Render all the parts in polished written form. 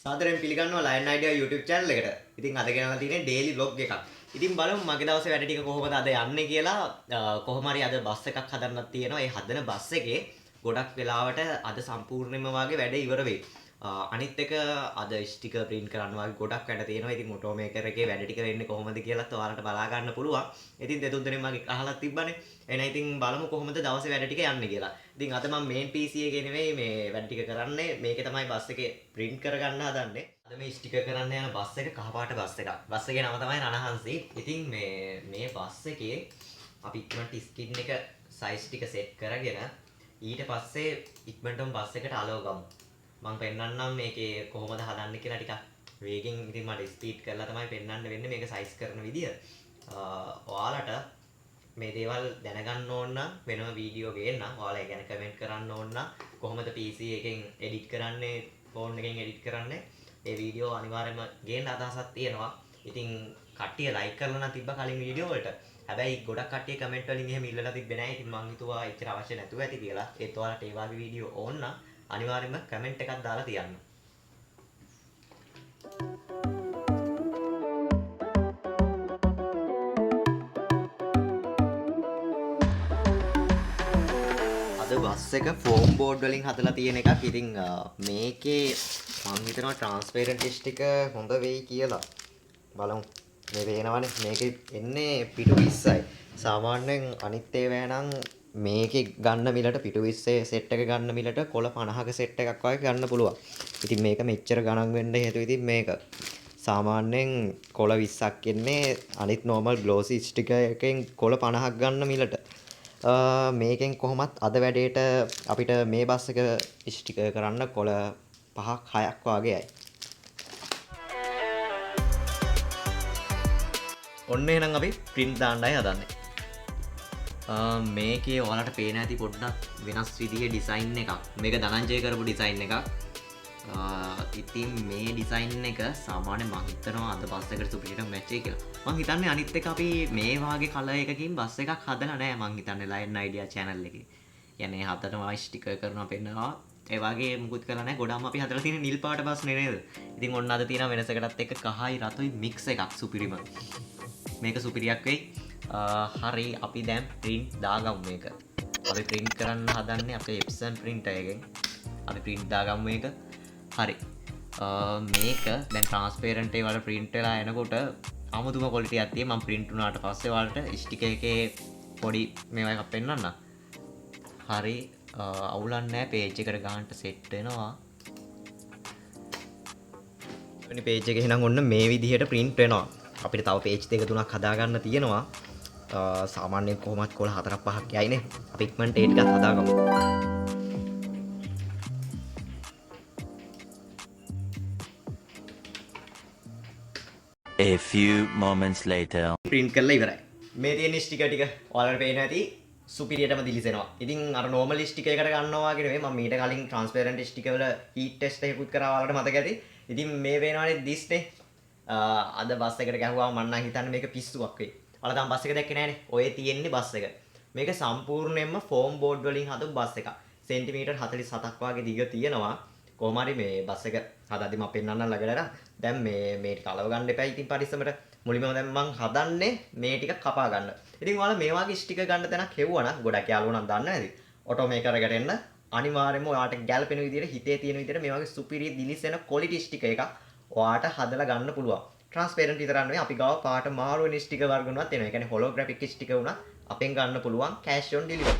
සාදරයෙන් පිළිගන්නවා Lion Idea YouTube channel එකට. ඉතින් අද ගෙනල්ලා තියෙන්නේ daily vlog එකක්. ඉතින් බලමු මගේ දවසේ වැඩ ටික කොහොමද අද යන්නේ කියලා. කොහොම හරි අද බස් එකක් හදන්නත් තියෙනවා. ඒ හදන බස් එකේ ගොඩක් වෙලාවට අද සම්පූර්ණයෙන්ම වාගේ වැඩ ඉවර වෙයි. අනිත් එක අද ස්ටිකර් ප්‍රින්ට් කරන්න වගේ ගොඩක් වැඩ තියෙනවා. ඉතින් ඔටෝ මේකර් එකේ වැඩ ටික වෙන්නේ කොහොමද කියලාත් ඔයාලට බලා ගන්න පුළුවන්. ඉතින් දෙතුන් දෙනෙක් මගේ අහලා තිබ්බනේ. එහෙනම් ඉතින් බලමු කොහොමද දවසේ වැඩ ටික යන්නේ කියලා. ඉතින් අද මම මේන් PC එකේ නෙවෙයි මේ වැඩ ටික කරන්නේ. මේකේ තමයි බස් එකේ ප්‍රින්ට් කරගන්න හදන්නේ. අද මේ ස්ටිකර් කරන්න යන බස් එක කහපාට බස් එකක්. බස් එකේ නම තමයි රණහංසි. ඉතින් මේ මේ බස් එකේ අපි ඉක්මනට ස්ක්‍රීන් එක සයිස් ටික සෙට් කරගෙන ඊට පස්සේ ඉක්මනටම බස් එකට අලව ගමු. මං පෙන්නන්නම් මේකේ කොහොමද හදන්නේ කියලා ටිකක් වේගෙන්. ඉතින් මට ස්පීඩ් කරලා තමයි පෙන්නන්න වෙන්නේ මේක සයිස් කරන විදිය. ඔයාලට මේ දේවල් දැනගන්න ඕන නම් වෙනම වීඩියෝ ගේන්නම්. ඔයාලා ඒ ගැන කමෙන්ට් කරන්න ඕන නම් කොහොමද PC එකෙන් එඩිට් කරන්නේ, ෆෝන් එකෙන් එඩිට් කරන්නේ, ඒ වීඩියෝ අනිවාර්යයෙන්ම ගේන්න අදහසක් තියෙනවා. ඉතින් කට්ටිය ලයික් කරලා නම් තිබ්බ කලින් වීඩියෝ වලට. හැබැයි ගොඩක් කට්ටිය කමෙන්ට් වලින් එහෙම ඉල්ලලා තිබ්බේ නෑ. ඉතින් මං හිතුවා එච්චර අවශ්‍ය නැතුව ඇති කියලා. ඒත් ඔයාලට ඒ වගේ වීඩියෝ ඕන නම් අනිවාර්යයෙන්ම කමෙන්ට් එකක් දාලා තියන්න. අද බස් එක ෆෝම් බෝඩ් වලින් හදලා තියෙන එකක්. ඉතින් මේකේ මං හිතනවා ට්‍රාන්ස්පේරන්ට් ටික හොඳ වෙයි කියලා. බලමු. මේ පේනවනේ මේකේ එන්නේ පිටු 20යි. සාමාන්‍යයෙන් අනිත් ඒවා නම් මේකේ ගන්න මිලට පිටු 20 සෙට් එක ගන්න මිලට කොළ 50ක සෙට් එකක් වගේ ගන්න පුළුවන්. ඉතින් මේක මෙච්චර ගණන් වෙන්න හේතුව ඉතින් මේක. සාමාන්‍යයෙන් කොළ 20ක් එන්නේ අනිත් නෝමල් ග්ලෝසි ස්ටිකර් එකෙන් කොළ 50ක් ගන්න මිලට. මේකෙන් කොහොමත් අද වැඩේට අපිට මේ බස් එක ස්ටිකර් කරන්න කොළ 5ක් 6ක් වගේ යයි. ඔන්න එහෙනම් අපි ප්‍රින්ට් දාන්නයි හදන්නේ. මේකේ ඔයාලට පේන ඇති පොඩ්ඩක් වෙනස් විදිහේ ඩිසයින් එකක්. මේක ධනංජය කරපු ඩිසයින් එකක්. ඉතින් මේ ඩිසයින් එක සාමාන්‍ය මං හිතනවා අද බස් එකට සුපිරියට මැච් වෙයි කියලා. මං හිතන්නේ අනිත් එක අපි මේ වාගේ කලර් එකකින් බස් එකක් හදලා නෑ මං හිතන්නේ Lion Idea channel එකේ. يعني හදනවා ස්ටිකර් කරනවා පෙන්නනවා. ඒ වගේ මුකුත් කරලා නෑ. ගොඩක්ම අපි හදලා තියෙන නිල් පාට බස් නේ නේද? ඉතින් ඔන්න අද තියෙන වෙනසකටත් එක්ක කහයි රතුයි මික්ස් එකක් සුපිරිම. මේක සුපිරියක් වෙයි. හරි අපි දැන් ප්‍රින්ට් දාගමු මේක. අපි ප්‍රින්ට් කරන්න හදන්නේ අපේ Epson printer එකෙන්. අපි ප්‍රින්ට් දාගමු මේක. හරි. මේක දැන් ට්‍රාන්ස්පේරන්ට් ඒ වල ප්‍රින්ට් වෙලා එනකොට අමුතුම ක්වොලිටි එකක් තියෙයි. මම ප්‍රින්ට් වුණාට පස්සේ ඔයාලට ස්ටිකර් එකේ පොඩි මේවා එකක් පෙන්නන්නම්. හරි. අවුලක් නෑ. පේජ් එකට ගන්නට සෙට් වෙනවා. වෙනි පේජ් එක එහෙනම් ඔන්න මේ විදිහට ප්‍රින්ට් වෙනවා. අපිට තව පේජ් දෙක තුනක් හදාගන්න තියෙනවා. සාමාන්‍යයෙන් කොහොමත් කොළ හතරක් පහක් යයිනේ. අපි ඉක්මනට ඒ ටිකත් හදාගමු. A few moments later. Print කරලා ඉවරයි. මේ තියෙන ස්ටිකර් ටික ඔයාලට පේනවා ඇති සුපිරියටම දිලිසෙනවා. ඉතින් අර නෝමල් ස්ටිකර් එකට ගන්නවා වගේ නෙවෙයි මම මීට කලින් ට්‍රාන්ස්පේරන්ට් ස්ටිකර් වල හීට් ටෙස්ට් එකකුත් කරා ඔයාලට මතක ඇති. ඉතින් මේ පේනවනේ දිස්නේ. අද බස් එකට ගැහුවාම මං නම් හිතන්නේ මේක පිස්සුවක් වෙයි. ඔයාලා තාම බස් එක දැක්කේ නෑනේ. ඔය තියෙන්නේ බස් එක. මේක සම්පූර්ණයෙන්ම ෆෝම් බෝඩ් වලින් හදපු බස් එකක්. සෙන්ටිමීටර් 47ක් වගේ දිග තියෙනවා. කොහොම හරි මේ බස් එක හදද්දි මම පෙන්නන්නම් ළඟට අරන්. දැන් මේ ටික අලව ගන්න එපා ඉතින් පරිස්සමට. මුලින්ම දැන් මං හදන්නේ මේ ටික කපා ගන්න. ඉතින් ඔයාලා මේ වගේ ස්ටිකර් ගන්න තැනක් හෙව්වා නම් ගොඩක් යාළුවෝ නම් දන්නේ නැති. ඔටෝ මේකර් එකට එන්න අනිවාර්යයෙන්ම ඔයාට ගැලපෙන විදියට හිතේ තියෙන විදියට මේ වගේ සුපිරි දිලිසෙන ක්වොලිටි ස්ටිකර් එකක් ඔයාට හදලා ගන්න පුළුවන්. ට්‍රාන්ස්පේරන්ට් විතරක් නෙවෙයි අපි ගාව පාට මාරු වෙන ස්ටිකර් වර්ග උනත් එනවා. ඒ කියන්නේ හොලෝග්‍රැෆික් ස්ටිකර් උනත් අපෙන් ගන්න පුළුවන් cash on delivery.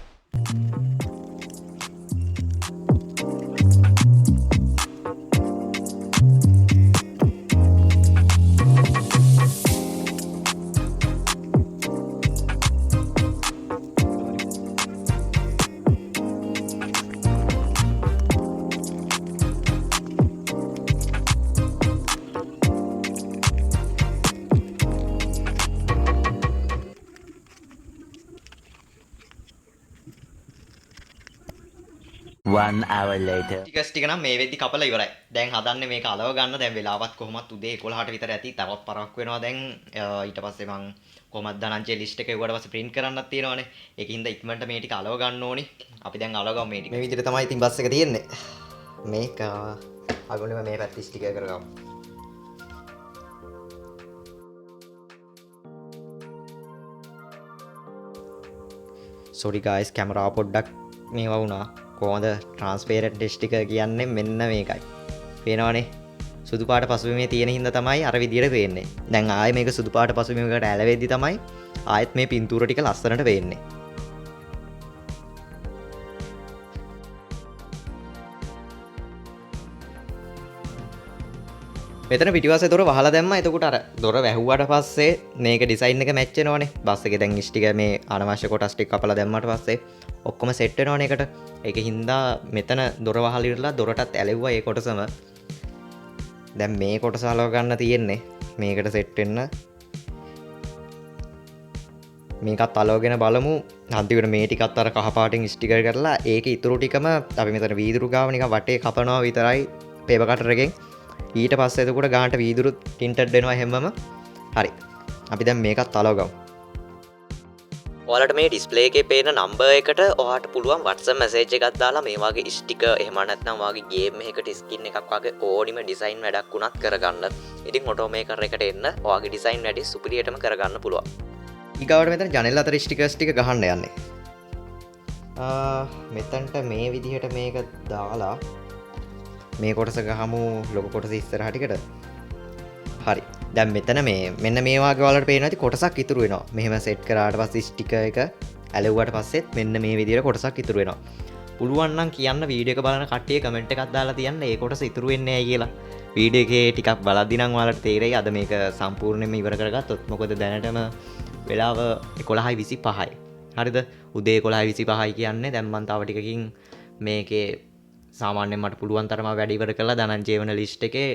1 hour later. ටිකස් ටික නම් මේ වෙද්දි කපලා ඉවරයි. දැන් හදන්නේ මේක අලව ගන්න. දැන් වෙලාවත් කොහොමත් උදේ 11ට විතර ඇති. තවත් පරක් වෙනවා දැන්. ඊට පස්සේ මං කොහොමත් ධනංජය ලිස්ට් එක එව්වට පස්සේ ප්‍රින්ට් කරන්නත් තියෙනවනේ. ඒකින්ද ඉක්මනට මේ ටික අලව ගන්න ඕනි. අපි දැන් අලව ගමු මේ ටික. මේ විදිහට තමයි ඉතින් බස් එක තියෙන්නේ. මේක අපි මුලින්ම මේ පැත්ත ස්ටිකර් කරගමු. සෝරි ගයිස්, කැමරාව පොඩ්ඩක් මේවා වුණා. කොහොමද ට්‍රාන්ස්පේරන්ට් ස්ටිකර් කියන්නේ? මෙන්න මේකයි. පේනවනේ. සුදු පාට පසුබිමේ තියෙන හින්දා තමයි අර විදියට පේන්නේ. දැන් ආයේ මේක සුදු පාට පසුබිමකට ඇලවෙද්දි තමයි ආයෙත් මේ පින්තූර ටික ලස්සනට පේන්නේ. මෙතන පිටිපස්සේ දොර වහලා දැම්මා. එතකොට අර දොර වැහුවාට පස්සේ මේක ඩිසයින් එක මැච් වෙනවනේ. බස් එකේ දැන් ස්ටිකර් මේ අනවශ්‍ය කොටස් ටික කපලා දැම්මට පස්සේ ඔක්කොම සෙට් වෙනවනේ එකට. ඒක හින්දා මෙතන දොර වහලා ඉවරලා දොරටත් ඇලෙව්වා ඒ කොටසම. දැන් මේ කොටස අලව ගන්න තියෙන්නේ මේකට සෙට් වෙන්න. මේකත් අලවගෙන බලමු. අන්තිමට මේ ටිකත් අර කහ පාටින් ස්ටිකර් කරලා ඒක ඉතුරු ටිකම අපි මෙතන වීදුරු ගාව නිකන් වටේ කපනවා විතරයි පේපර් කටර් එකෙන්. ඊට පස්සේ එතකොට ගානට වීදුරු ටින්ටඩ් වෙනවා හැමම. හරි. අපි දැන් මේකත් අලව ගමු. ඔයාලට මේ ඩිස්ප්ලේ එකේ පේන නම්බර් එකට ඔයාට පුළුවන් WhatsApp message එකක් දාලා මේ වගේ ස්ටිකර් එහෙම නැත්නම් ඔයාගේ ගේම් එකකට ස්කින් එකක් වගේ ඕනිම ඩිසයින් වැඩක් වුණත් කරගන්න. ඉතින් ඔටෝමේකර් එකට එන්න ඔයාගේ ඩිසයින් වැඩි සුපිරියටම කරගන්න පුළුවන්. ඊගාවට මෙතන ජනෙල් අතර ස්ටිකර්ස් ටික ගහන්න යන්නේ. මෙතනට මේ විදිහට මේක දාලා මේ කොටස ගහමු ලොකු කොටස ඉස්සරහ ටිකට. හරි. දැන් මෙතන මේ මෙන්න මේ වගේ ඔයාලට පේනවා ඇති කොටසක් ඉතුරු වෙනවා. මෙහෙම සෙට් කරාට පස්සේ ස්ටිකර් එක ඇලෙව්වට පස්සෙත් මෙන්න මේ විදිහට කොටසක් ඉතුරු වෙනවා. පුළුවන් නම් කියන්න වීඩියෝ එක බලන කට්ටිය කමෙන්ට් එකක් දාලා තියන්න ඒ කොටස ඉතුරු වෙන්නේ නැහැ කියලා. වීඩියෝ එකේ ටිකක් බලද්දි නම් ඔයාලට තේරෙයි අද මේක සම්පූර්ණයෙන්ම ඉවර කරගත්තොත්. මොකද දැනටම වෙලාව 11:25යි. හරිද? උදේ 11:25යි කියන්නේ දැන් මං තව ටිකකින් මේකේ සාමාන්‍යයෙන් මට පුළුවන් තරම වැඩ ඉවර කරලා ධනංජය වෙන ලිස්ට් එකේ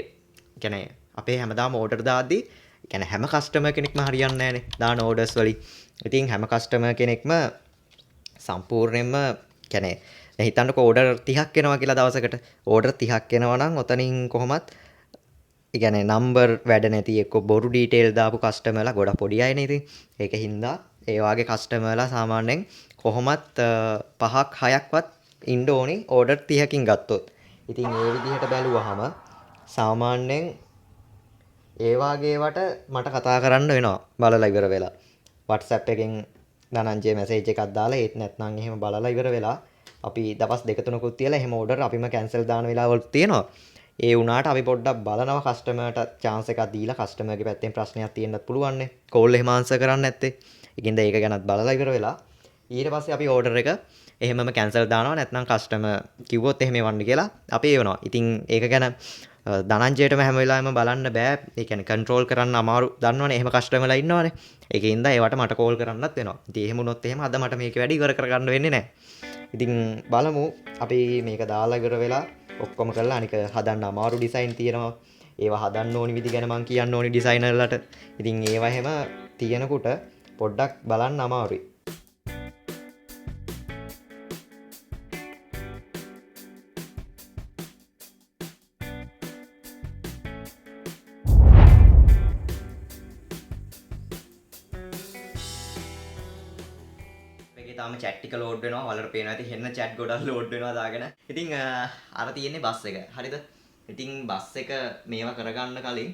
කියන්නේ අපේ හැමදාම ඕඩර් දාද්දි කියන්නේ හැම කස්ටමර් කෙනෙක්ම හරියන්නේ නැහනේ දාන ඕඩර්ස් වලින්. ඉතින් හැම කස්ටමර් කෙනෙක්ම සම්පූර්ණයෙන්ම කියන්නේ දැන් හිතන්නකෝ ඕඩර් 30ක් එනවා කියලා දවසකට. ඕඩර් 30ක් එනවා නම් ඔතනින් කොහොමත් ඒ කියන්නේ නම්බර් වැඩ නැති එක්ක බොරු ඩීටේල් දාපු කස්ටමර්ලා ගොඩක් පොඩි අයනේ ඉතින්. ඒක හින්දා ඒ වාගේ කස්ටමර්ලා සාමාන්‍යයෙන් කොහොමත් 5ක් 6ක්වත් ඉන්න ඕනි ඕඩර් 30කින් ගත්තොත්. ඉතින් ඒ විදිහට බැලුවහම සාමාන්‍යයෙන් ඒ වාගේ ඒවට මට කතා කරන්න වෙනවා බලලා ඉවර වෙලා. WhatsApp එකෙන් ධනංජය මැසේජ් එකක් දාලා ඒත් නැත්නම් එහෙම බලලා ඉවර වෙලා අපි දවස් දෙක තුනකුත් තියලා එහෙම ඕඩර් අපිම කැන්සල් දාන වෙලාවලුත් තියෙනවා. ඒ වුණාට අපි පොඩ්ඩක් බලනවා කස්ටමර්ට චාන්ස් එකක් දීලා කස්ටමර්ගේ පැත්තෙන් ප්‍රශ්නයක් තියෙන්නත් පුළුවන් නේ. කෝල් එහෙම ආන්සර් කරන්නේ නැත්තේ. ඒකින්ද ඒක ගැනත් බලලා ඉවර වෙලා ඊට පස්සේ අපි ඕඩර් එක එහෙමම කැන්සල් දානවා. නැත්නම් කස්ටමර් කිව්වොත් එහෙම එවන්න කියලා අපි එවනවා. ඉතින් ඒක ගැන ධනංජයටම හැම වෙලාවෙම බලන්න බෑ. ඒ කියන්නේ කන්ට්‍රෝල් කරන්න අමාරු දන්නවනේ. එහෙම කස්ටමර්ලා ඉන්නවනේ. ඒකින්ද ඒවට මට කෝල් කරන්නත් වෙනවා. ඉතින් එහෙම වුණොත් එහෙම අද මට මේක වැඩි ඉවර කරගන්න වෙන්නේ නෑ. ඉතින් බලමු අපි මේක දාලා ඉවර වෙලා ඔක්කොම කරලා අනික හදන්න අමාරු ඩිසයින් තියෙනවා. ඒවා හදන්න ඕනි විදි ගැන මං කියන්න ඕනි ඩිසයිනර්ලාට. ඉතින් ඒවා එහෙම තියෙනකොට පොඩ්ඩක් බලන්න අමාරුයි. මේකේ තාම චැට් ටික ලෝඩ් වෙනවා. ඔයාලට පේනවා ඇති හෙන්න චැට් ගොඩක් ලෝඩ් වෙනවා දාගෙන. ඉතින් අර තියෙන්නේ බස් එක. හරිද? ඉතින් බස් එක මේවා කරගන්න කලින්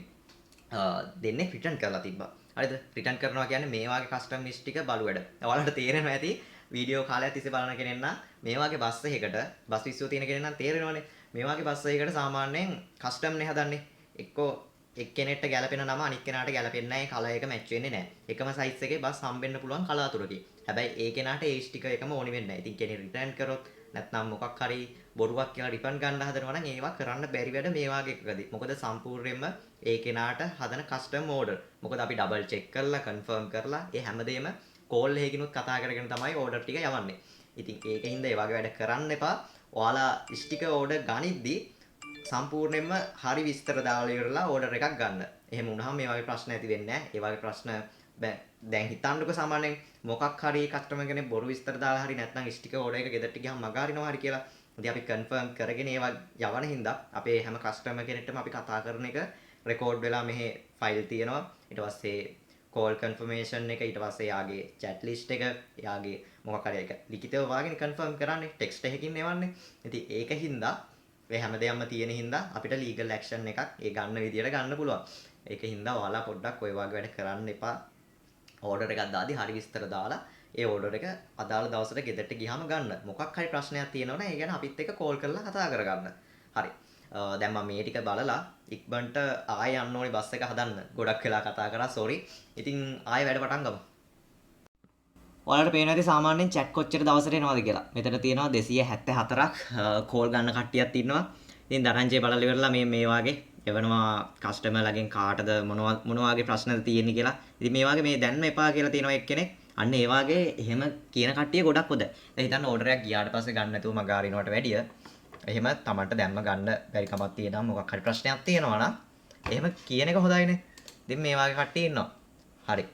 දෙන්නේ රිටර්න් කරලා තිබ්බා. හරිද? රිටර්න් කරනවා කියන්නේ මේ වගේ කස්ටම් ලිස්ට් ටික බලු වැඩ. ඔයාලට තේරෙනවා ඇති වීඩියෝ කාලයක් තිස්සේ බලන කෙනෙක් නම් මේ වගේ බස් එකකට බස් විශ්ව තියෙන කෙනෙක් නම් තේරෙනවනේ. මේ වගේ බස් එකකට සාමාන්‍යයෙන් කස්ටම් නේ හදන්නේ. එක්කෝ එක්කෙනෙක්ට ගැලපෙන නම අනික් කෙනාට ගැලපෙන්නේ නැහැ. ඒ කලර් එක මැච් වෙන්නේ නැහැ. එකම සයිස් එකේ බස් හම්බෙන්න පුළුවන් කලාතුරකින්. හැබැයි ඒ කෙනාට ඒ ස්ටිකර් එකම ඕනි වෙන්නේ නැහැ. ඉතින් කෙනෙක් රිටර්න් කරොත් නැත්නම් මොකක් හරි බොරුවක් කියලා රිෆන්ඩ් ගන්න හදනවා නම් ඒවා කරන්න බැරි වැඩ මේ වගේ එකකදී. මොකද සම්පූර්ණයෙන්ම ඒ කෙනාට හදන කස්ටම් ඕඩර්. මොකද අපි ඩබල් චෙක් කරලා කන්ෆර්ම් කරලා ඒ හැමදේම කෝල් එකකිනුත් කතා කරගෙන තමයි ඕඩර් ටික යවන්නේ. ඉතින් ඒකින්ද ඒ වගේ වැඩ කරන්න එපා. ඔයාලා ස්ටිකර් ඕඩර් ගනිද්දී සම්පූර්ණයෙන්ම හරි විස්තර දාලා ඉවරලා ඕඩර් එකක් ගන්න. එහෙම වුණාම මේ වගේ ප්‍රශ්න ඇති වෙන්නේ නැහැ. ඒ වගේ ප්‍රශ්න දැන් හිතන්නකෝ සාමාන්‍යයෙන් මොකක් හරි කස්ටමර් කෙනෙක් බොරු විස්තර දාලා හරි නැත්නම් ස්ටිකර් ඕඩර් එක ගෙදරට ගියාම මග අරිනවා හරි කියලා. ඉතින් අපි කන්ෆර්ම් කරගෙන ඒවා යවන හින්දා අපේ හැම කස්ටමර් කෙනෙක්ටම අපි කතා කරන එක රෙකෝඩ් වෙලා මෙහි ෆයිල් තියෙනවා. ඊට පස්සේ කෝල් කන්ෆර්මේෂන් එක, ඊට පස්සේ යාගේ චැට් ලිස්ට් එක, යාගේ මොකක් හරි එක ලිඛිතව වාගෙන කන්ෆර්ම් කරන්නේ, ටෙක්ස්ට් එකකින් එවන්නේ. ඉතින් ඒක හින්දා ඒ හැම දෙයක්ම තියෙන හින්දා අපිට ලීගල් ඇක්ෂන් එකක් ඒ ගන්න විදියට ගන්න පුළුවන්. ඒක හින්දා ඔයාලා පොඩ්ඩක් ඔය වගේ වැඩ කරන්න එපා. ඕඩර් එකක් දාදී හරි විස්තර දාලා ඒ ඕඩර් එක අදාළ දවසට ගෙදරට ගියාම ගන්න. මොකක් හරි ප්‍රශ්නයක් තියෙනවනම් ඒ ගැන අපිත් එක්ක කෝල් කරලා කතා කරගන්න. හරි. දැන් මම මේ ටික බලලා ඉක්මනට ආයෙ යන්න ඕනේ බස් එක හදන්න. ගොඩක් වෙලා කතා කරා, සෝරි. ඉතින් ආයෙ වැඩ පටන් ගමු. ඔයාලට පේනවා ඇති සාමාන්‍යයෙන් චැට් කොච්චර දවසට එනවද කියලා. මෙතන තියෙනවා 274ක් කෝල් ගන්න කට්ටියක් ඉන්නවා. ඉතින් දරංජේ බලලා ඉවරලා මේ මේ වාගේ එවනවා කස්ටමර් ලගෙන් කාටද මොනවා මොන වාගේ ප්‍රශ්නද තියෙන්නේ කියලා. ඉතින් මේ වාගේ මේ දැන්ම එපා කියලා තියෙනවා එක්කෙනෙක්. අන්න ඒ වාගේ එහෙම කියන කට්ටිය ගොඩක් හොඳයි. දැන් හිතන්න ඕඩර් එකක් ගියාට පස්සේ ගන්න නැතුව මග අරිනවට වැඩිය එහෙම තමන්ට දැම්ම ගන්න බැරි කමක් තියෙනවා, මොකක් හරි ප්‍රශ්නයක් තියෙනවා නම් එහෙම කියන එක හොඳයිනේ. ඉතින් මේ වාගේ කට්ටිය ඉන්නවා. හරි.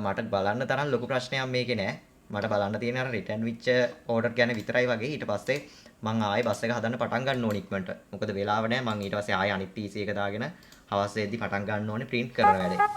මට බලන්න තරම් ලොකු ප්‍රශ්නයක් මේකේ නෑ. මට බලන්න තියෙන අර රිටර්න් වෙච්ච ඕඩර් ගැන විතරයි වගේ. ඊට පස්සේ මං ආයේ බස් එක හදන්න පටන් ගන්න ඕනේ ඉක්මනට. මොකද වෙලාව නෑ. මං ඊට පස්සේ ආයේ අනිත් PC එක දාගෙන හවස් වෙද්දි පටන් ගන්න ඕනේ ප්‍රින්ට් කරන වැඩේ.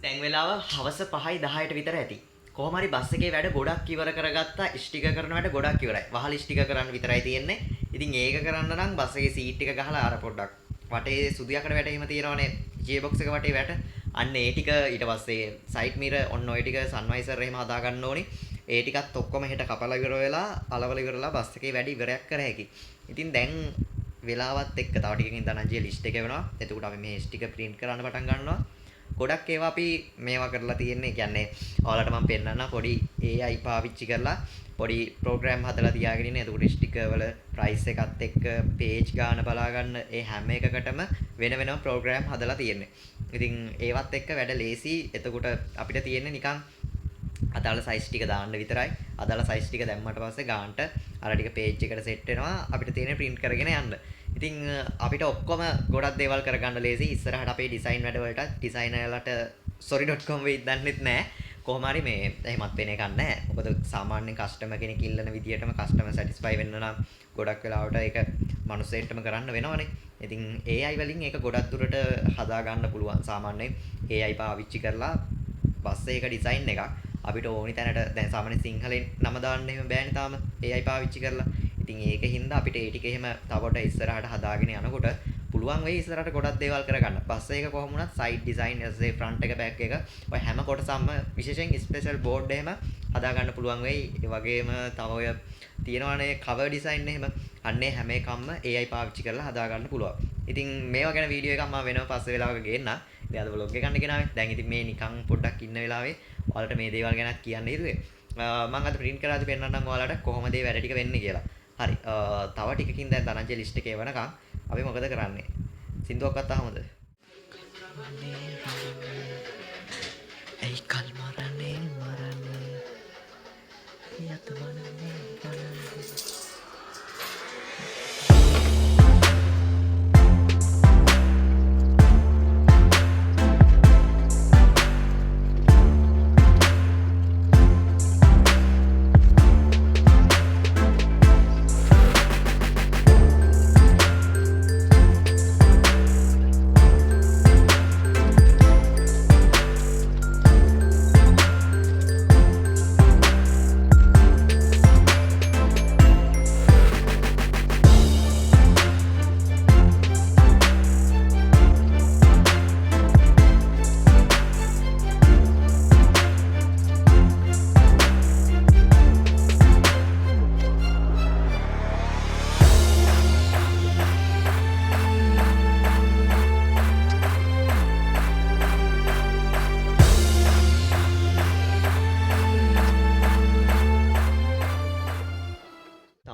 දැන් වෙලාව හවස 5:10ට විතර ඇති. කොහොම හරි බස් එකේ වැඩ ගොඩක් ඉවර කරගත්තා. ස්ටිකර් කරන වැඩ ගොඩක් ඉවරයි. වහල් ස්ටිකර් කරන්න විතරයි තියෙන්නේ. ඉතින් ඒක කරන්න නම් බස් එකේ සීට් එක ගහලා අර පොඩ්ඩක් වටේ සුදු යකඩ වැට එහෙම තියෙනවනේ, ජේ බොක්ස් එක වටේ වැට. අන්න ඒ ටික ඊට පස්සේ සයිඩ් මිරර් ඔන්න ඔය ටික සන්වයිසර් එහෙම හදා ගන්න ඕනි. ඒ ටිකත් ඔක්කොම හෙට කපලා ඉවර වෙලා අලවල ඉවරලා බස් එකේ වැඩ ඉවරයක් කර හැකි. ඉතින් දැන් වෙලාවත් එක්ක තව ටිකකින් ධනංජය ලිස්ට් එක වෙනවා. එතකොට අපි මේ ස්ටිකර් ප්‍රින්ට් කරන්න පටන් ගන්නවා. ගොඩක් ඒවා අපි මේවා කරලා තියෙන්නේ. කියන්නේ ඔයාලට මම පෙන්නන්න පොඩි AI පාවිච්චි කරලා පොඩි ප්‍රෝග්‍රෑම් හදලා තියාගෙන ඉන්නේ. එතකොට ස්ටිකර් වල ප්‍රයිස් එකත් එක්ක පේජ් ගාන බලා ගන්න ඒ හැම එකකටම වෙන වෙනම ප්‍රෝග්‍රෑම් හදලා තියෙන්නේ. ඉතින් ඒවත් එක්ක වැඩ ලේසි. එතකොට අපිට තියෙන්නේ නිකන් අදාළ සයිස් ටික දාන්න විතරයි. අදාළ සයිස් ටික දැම්මට පස්සේ ගානට අර ටික පේජ් එකට සෙට් වෙනවා. අපිට තියෙන්නේ ප්‍රින්ට් කරගෙන යන්න. ඉතින් අපිට ඔක්කොම ගොඩක් දේවල් කරගන්න ලේසි. ඉස්සරහට අපේ ඩිසයින් වැඩවලටත් ඩිසයිනර්ලාට sorry.com වෙයිද දන්නෙත් නෑ. කොහොම හරි මේ එහෙමත් වෙන එකක් නෑ. මොකද සාමාන්‍යයෙන් කස්ටමර් කෙනෙක් ඉල්ලන විදියටම කස්ටමර් සැටිස්ෆයි වෙන්න නම් ගොඩක් වෙලාවට ඒක මනුස්සයෙක්ටම කරන්න වෙනවනේ. ඉතින් AI වලින් ඒක ගොඩක් දුරට හදා ගන්න පුළුවන්. සාමාන්‍යයෙන් AI පාවිච්චි කරලා බස් එක ඩිසයින් එකක් අපිට ඕනි තැනට දැන් සාමාන්‍ය සිංහලෙන් නම දාන්න එහෙම බෑනේ තාම AI පාවිච්චි කරලා. ඉතින් ඒක හින්දා අපිට ඒ ටික එහෙම තව පොඩ ඉස්සරහට හදාගෙන යනකොට පුළුවන් වෙයි ඉස්සරහට ගොඩක් දේවල් කරගන්න. බස් එක කොහොම වුණත් සයිඩ් ඩිසයින්, ඊට පස්සේ ෆ්‍රන්ට් එක බෑක් එක ඔය හැම කොටසක්ම විශේෂයෙන් ස්පෙෂල් බෝඩ් එහෙම හදාගන්න පුළුවන් වෙයි. ඒ වගේම තව ඔය තියෙනවානේ කවර් ඩිසයින් එහෙම. අන්නේ හැම එකක්ම AI පාවිච්චි කරලා හදාගන්න පුළුවන්. ඉතින් මේවා ගැන වීඩියෝ එකක් මම වෙනම පස්සේ වෙලාවක ගේන්නම්. ඉතින් අද ව්ලොග් එකක් නේ ගෙනාවේ. දැන් ඉතින් මේ නිකන් පොඩ්ඩක් ඉන්න වෙලාවේ ඔයාලට මේ දේවල් ගැනත් කියන්න හිතුවේ. මම අද ප්‍රින්ට් කරලා පෙන්නන්නම් ඔයාලට කොහොමද මේ වැඩ ටික වෙන්නේ කියලා. හරි. තව ටිකකින් දැන් ධනංජය ලිස්ට් එක එවනකන් අපි මොකද කරන්නේ? සින්දුවක්වත් අහමුද? ඇයි කල් මරන්නේ මරන්නේ යත වනන්නේ වනන්නේ.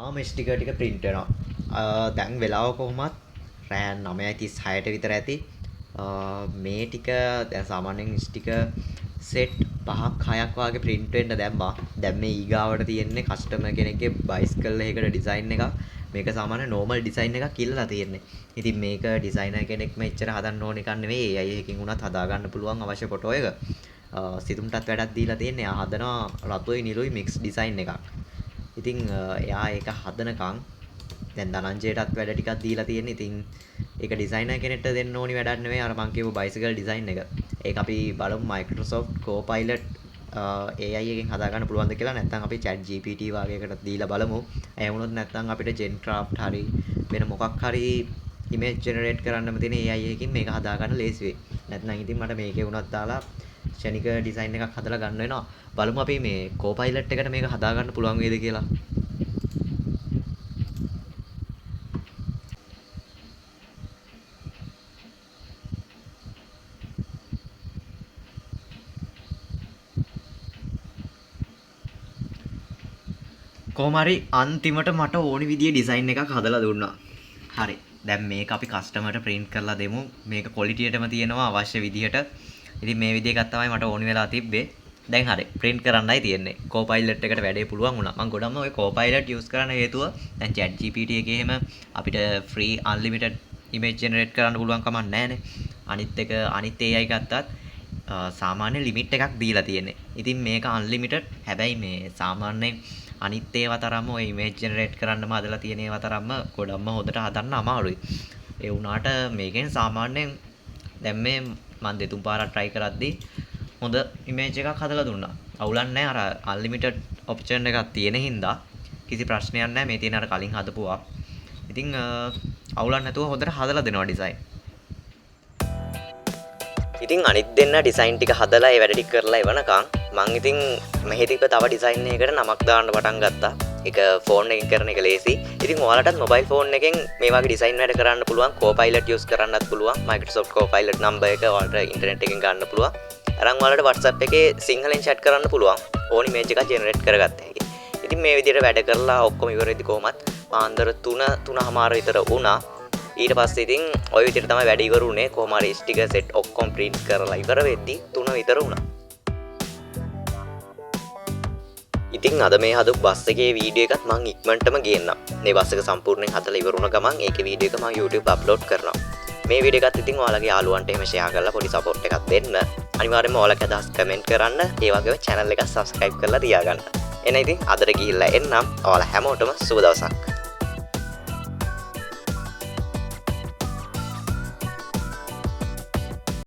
තාම ස්ටිකර් ටික ප්‍රින්ට් වෙනවා. දැන් වෙලාව කොහොමත් රෑ 9:36ට විතර ඇති. මේ ටික දැන් සාමාන්‍යයෙන් ස්ටිකර් සෙට් 5ක් 6ක් වගේ ප්‍රින්ට් වෙන්න දැම්මා. දැන් මේ ඊගාවට තියෙන්නේ කස්ටමර් කෙනෙක්ගේ බයිසිකල් එකකට ඩිසයින් එකක්. මේක සාමාන්‍ය නෝමල් ඩිසයින් එකක් ඉල්ලලා තියෙන්නේ. ඉතින් මේක ඩිසයිනර් කෙනෙක්ම එච්චර හදන්න ඕන එකක් නෙවෙයි. AI එකකින් වුණත් හදාගන්න පුළුවන් අවශ්‍ය ෆොටෝ එක. සිතුම්ටත් වැඩක් දීලා තියෙන්නේ. එයා හදනවා රතුයි නිලුයි මික්ස් ඩිසයින් එකක්. ඉතින් එයා ඒක හදනකන් දැන් ධනංජයටත් වැඩ ටිකක් දීලා තියෙන්නේ. ඉතින් ඒක ඩිසයිනර් කෙනෙක්ට දෙන්න ඕනි වැඩක් නෙවෙයි. අර මං කියපු බයිසිකල් ඩිසයින් එක. ඒක අපි බලමු Microsoft Copilot AI එකෙන් හදාගන්න පුළුවන්ද කියලා. නැත්නම් අපි ChatGPT වගේ එකකට දීලා බලමු. එහෙම වුණොත් නැත්නම් අපිට GenCraft හරි වෙන මොකක් හරි ඉමේජ් ජෙනරේට් කරන්නම තියෙන AI එකකින් මේක හදාගන්න ලේසි වෙයි. නැත්නම් ඉතින් මට මේකේ වුණත් දාලා ක්ෂණික ඩිසයින් එකක් හදලා ගන්න වෙනවා. බලමු අපි මේ Copilot එකට මේක හදාගන්න පුළුවන් වේද කියලා. කොහොම හරි අන්තිමට මට ඕනි විදිහේ ඩිසයින් එකක් හදලා දුන්නා. හරි. දැන් මේක අපි කස්ටමර්ට ප්‍රින්ට් කරලා දෙමු. මේක ක්වොලිටියටම තියෙනවා අවශ්‍ය විදිහට. ඉතින් මේ විදිහ එකක් තමයි මට ඕනි වෙලා තිබ්බේ. දැන් හරි ප්‍රින්ට් කරන්නයි තියෙන්නේ. Copilot එකට වැඩේ පුළුවන් වුණා. මං ගොඩක්ම ඔය Copilot use කරන්න හේතුව දැන් ChatGPT එකේ එහෙම අපිට ෆ්‍රී අන්ලිමිටඩ් ඉමේජ් ජෙනරේට් කරන්න පුළුවන් කමක් නැහැනේ. අනිත් එක අනිත් AI ගත්තත් සාමාන්‍ය ලිමිට් එකක් දීලා තියෙන්නේ. ඉතින් මේක අන්ලිමිටඩ්. හැබැයි මේ සාමාන්‍යයෙන් අනිත් ඒවා තරම්ම ඔය ඉමේජ් ජෙනරේට් කරන්නම හදලා තියෙන ඒවා තරම්ම ගොඩක්ම හොඳට හදන්න අමාරුයි. ඒ වුණාට මේකෙන් සාමාන්‍යයෙන් දැන් මේ මං දෙතුන් පාරක් try කරද්දී හොඳ ඉමේජ් එකක් හදලා දුන්නා. අවුලක් නැහැ. අර අන්ලිමිටඩ් ඔප්ෂන් එකක් තියෙන හින්දා කිසි ප්‍රශ්නයක් නැහැ. මේ තියෙන අර කලින් හදපුවා. ඉතින් අවුලක් නැතුව හොඳට හදලා දෙනවා ඩිසයින්. ඉතින් අනිත් දෙන්න ඩිසයින් ටික හදලා ඒ වැඩ ටික කරලා එවනකන් මං ඉතින් මෙහෙ තිබ්බ තව ඩිසයින් එකකට නමක් දාන්න පටන් ගත්තා. ඒක ෆෝන් එකෙන් කරන එක ලේසි. ඉතින් ඔයාලටත් මොබයිල් ෆෝන් එකෙන් මේ වගේ ඩිසයින් වැඩ කරන්න පුළුවන්. Copilot use කරන්නත් පුළුවන්. Microsoft Copilot number එක ඔයාලට ඉන්ටර්නෙට් එකෙන් ගන්න පුළුවන්. අරන් ඔයාලට WhatsApp එකේ සිංහලෙන් chat කරන්න පුළුවන්. ඕනි ඉමේජ් එකක් ජෙනරේට් කරගත්ත හැකි. ඉතින් මේ විදිහට වැඩ කරලා ඔක්කොම ඉවර වෙද්දි කොහොමත් පාන්දර 3 3:30 විතර වුණා. ඊට පස්සේ ඉතින් ඔය විදිහට තමයි වැඩ ඉවර වුණේ. කොහොම හරි ස්ටිකර් සෙට් ඔක්කොම ප්‍රින්ට් කරලා ඉවර වෙද්දි 3 විතර වුණා. ඉතින් අද මේ හදපු බස් එකේ වීඩියෝ එකත් මං ඉක්මනටම ගේන්නම්. මේ බස් එක සම්පූර්ණයෙන් හදලා ඉවර වුණ ගමන් ඒකේ වීඩියෝ එක මං YouTube upload කරනවා. මේ වීඩියෝ එකත් ඉතින් ඔයාලගේ යාළුවන්ට එහෙම ෂෙයා කරලා පොඩි සපෝට් එකක් දෙන්න. අනිවාර්යයෙන්ම ඔයාලගේ අදහස් කමෙන්ට් කරන්න. ඒ වගේම channel එක subscribe කරලා තියාගන්න. එහෙනම් ඉතින් අදට ගිහිල්ලා එන්නම්. ඔයාලා හැමෝටම සුබ දවසක්.